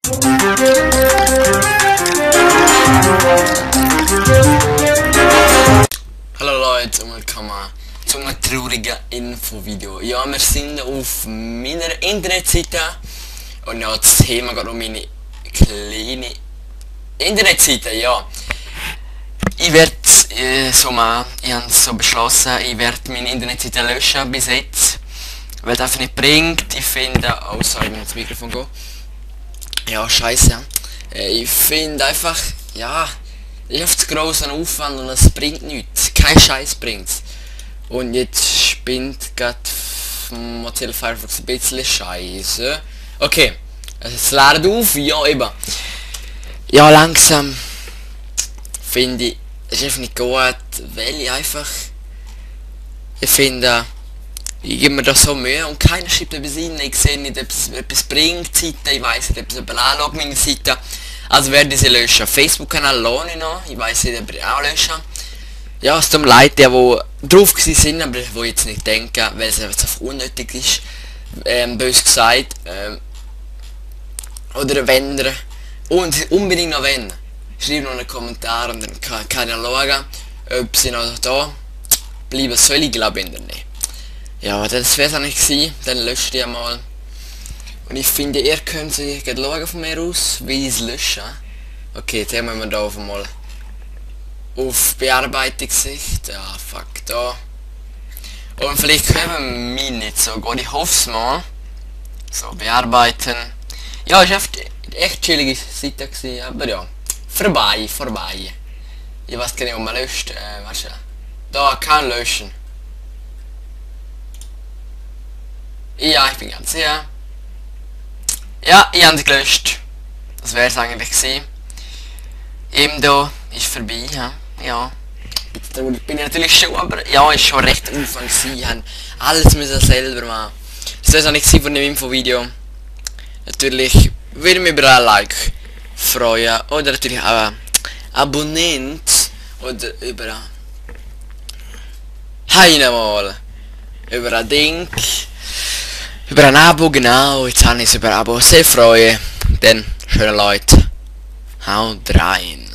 Hallo Leute und willkommen zu einem traurigen Infovideo. Ja, wir sind auf meiner Internetseite und ja, das Thema geht um meine kleine Internetseite, ja. Ich werde ich habe so beschlossen, ich werde meine Internetseite löschen bis jetzt, weil es einfach nicht bringt. Ich finde, oh sorry, wenn ich ins Mikrofon gehe. Ja, scheiße. Ich finde einfach, ja, ich habe zu grossen Aufwand und es bringt nichts. Kein Scheiß bringt's. Und jetzt spinnt gerade Mozilla Firefox ein bisschen Scheiße. Okay, es lädt auf, ja eben. Ja, langsam finde ich, es ist einfach nicht gut, weil ich finde, ich gebe mir da so Mühe und keiner schreibt etwas rein, ich sehe nicht, ob es etwas bringt, die Seite, ich weiss nicht, ob es jemand anloggt, meine Seite. Also werde ich sie löschen. Facebook-Kanal lohne ich noch, ich weiss nicht, ob ich auch löschen. Ja, es tut mir leid, die drauf sind, aber die jetzt nicht denken, weil es einfach unnötig ist, bös gesagt. Oder wenn ihr, und unbedingt noch wenn, schreibt noch einen Kommentar und dann kann ich schauen, ob sie noch da bleiben soll, ich glaube nicht. Ja, das wäre es eigentlich gewesen, dann löscht ihr mal. Und ich finde, ihr könnt sie schauen von mir aus, wie ich es lösche. Okay, jetzt haben wir da auf einmal auf Bearbeitungssicht. Ja, fuck, da. Und vielleicht können wir mich nicht so gut, ich hoffe es mal. So, bearbeiten. Ja, es war echt chillige Seite gewesen, aber ja. Vorbei. Ich weiß gar nicht, ob man löscht. Weißt du, da kann löschen. Ja, ich bin ganz sicher. Ja, ich habe sie gelöscht. Das wäre es eigentlich gewesen. Eben da ist vorbei, ja. Ich bin natürlich schon, aber ja, ist schon recht Aufwand gewesen. Ich habe alles müssen selber machen. Das wäre es auch nicht von dem Infovideo. Natürlich würde mich über ein Like freuen. Oder natürlich auch ein Abonnent. Oder über ein über ein Ding. Über ein Abo, genau, jetzt habe ich es über ein Abo sehr freuen. Denn, schöne Leute, haut rein.